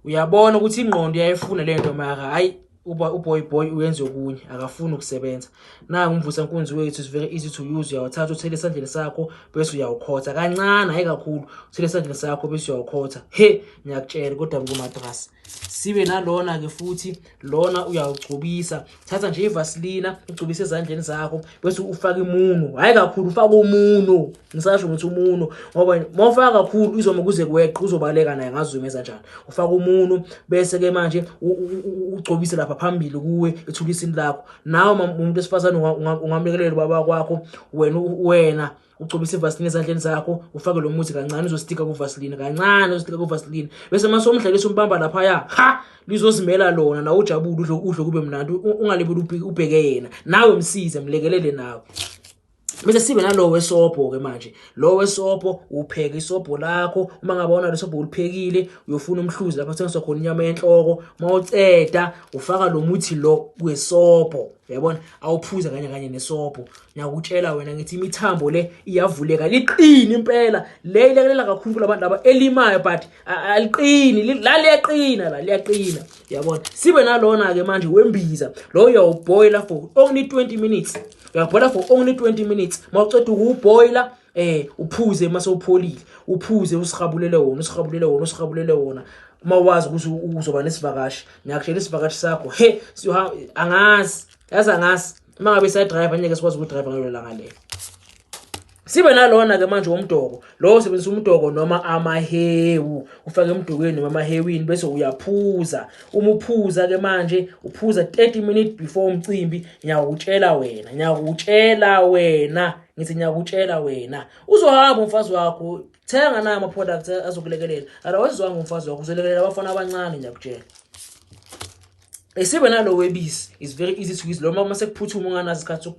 Uyabona ukuthi ingqondo iyayifuna lento, mara hayi, uba uboy boy uyenza okunye, akafuni ukusebenza. Nangu umvusankunzi wethu, is very easy to use. Uyawuthatha, uthele esandleni sakho, bese uyawukhotha kancane, hayi kakhulu. Uthele esandleni sakho bese uyawukhotha. He, ngiyakutshela kodwa kumatrasi. Sibe nalona ke futhi, lona uyawugcobisa. Thatha nje ivaselina, ugcobise ezandleni zakho, bese ufaka imuno, hayi kakhulu, ufaka umuno. Ngisasho ngithi umuno ngoba mawufaka kakhulu izoma kuze kweqa, uzobaleka naye, ngazumeza njani. Ufaka umuno, bese ke manje ugcobise lapha phambili kuwe ethulisini lakho. Nawe umuntu wesifazane ungamlekelela ubaba kwakho. Wena ugcobise ivaseline ezandleni zakho, ufake lo muthi kancane, uzostika kuvaseline kancane, uzostika kuvaseline, bese mase umdlalisa, umbamba laphaya, ha, lizozimela lona. Nawe ujabule, udle, udle kube mnandi. Ungalibeli ubheke yena, nawe msize, mlekelele nawe. Bese sibe nalowo wesobho ke manje. Lo wesobho, upheka isobho lakho. Uma ngabe wona lesobho uliphekile, uyofuna umhluzi lapho kuthengiswa khona inyama yenhloko. Mawuceda ufaka lo muthi lo wesobho, uyabona, awuphuza kanye kanye nesobho. Ngiyakutshela wena, ngithi imithambo le iyavuleka, liqini impela. Le ilekelela kakhulu kulabantu laba elimayo, but aliqini la, liyaqina la, liyaqina, uyabona. Sibe nalona ke manje wembiza. Lo uyawuboila for only 20 minutes, uyabhola for only 20 minutes. Mawuceda ukuwuboila, uphuze mase upholile, uphuze, usihabulele wona, usihabulele wona, usihabulele wona. Uma wazi ukuthi uzoba nesivakashi, ngiyakutshela, isivakashi sakho, he, angazi, yazi, angazi uma ngabe sa-drive, ngeke sikwazi ukudrive ngalelo langa lelo. Sibe nalona ke manje umdoko. Lo usebenzisa umdoko noma amahewu, ufake emdokweni noma amahewini, bese uyaphuza. Uma uphuza ke manje, uphuza 30 minutes before umcimbi. Ngiyakutshela wena, ngiyakutshela wena, ngithi ngiyakutshela wena, uzohamba umfazi wakho. Thenga nayo ama-products azokulekelela, otherwise uzohamba umfazi wakho, uzolekelela abafana abancane, ngiyakutshela. Esibe nalo webisi, is very easy to use lo. Uma sekuphuthuma, unganazo isikhathi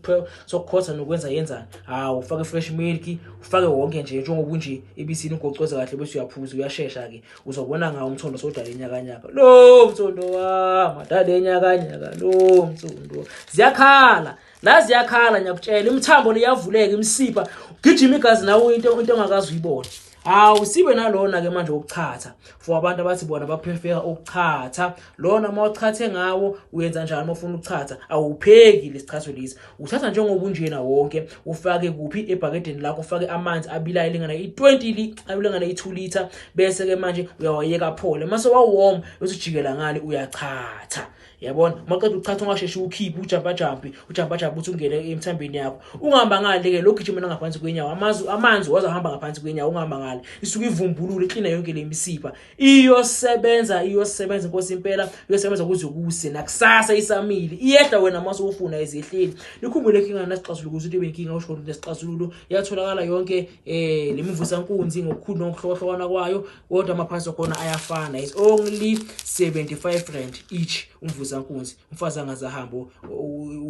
sokukhotha nokwenza yenzani, hawu, ufake fresh milk, ufake wonke nje njengoba unje ibisini, ugocoze kahle, bese uyaphuza. Uyashesha-ke, uzobona ngawo umthondo sodala inyakanyaka. Lo mthondo wami adala inyakanyaka, lo mthondo, ziyakhala la, ziyakhala, ngiyakutshela. Imithambo liyavuleka, imisipha gijima igazi, nawe into ongakazi uyibone. Hawu, sibe nalona ke manje wokuchatha, for abantu abathi bona baprefera ukuchatha. Lona uma uchathe ngawo, uyenza njani uma ufuna ukuchatha? Awupheki lesichatho lesi, uthatha njengoba unjena wonke, ufake kuphi? Ebhakedeni lakho, ufake amanzi abilayo lingana i-20 alingana i-2 liter, bese ke manje uyawayeka aphole. Mase wa-warm, bese ujikela ngale, uyachatha, yabona. Maqeda uchatha, ungasheshi ukhiphe, ujumpa jump, ujumpa jump uthi ungene emthambeni yakho. Ungahamba ngale ke, lokhu gijima ngaphansi kwenyawo, amanzi wazahamba ngaphansi kwenyawo. Ungahamba ngale, isuke ivumbulule, iklina yonke le misipha. Iyosebenza, iyosebenza inkosi impela, iyosebenza kuze kuse nakusasa isamile, iyehla. Wena mase ufuna izehleli, nikhumbule inkinga nasixazululo, ukuze into ibe inkinga usho nesixazululo. Iyatholakala yonke le mivusankunzi ngokukhulu nokuhlokahlukana kwayo, kodwa ama-price akhona ayafana, is only R75 each umvusankunzi. Umfazi angaze ahambe,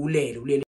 ulele, ulele.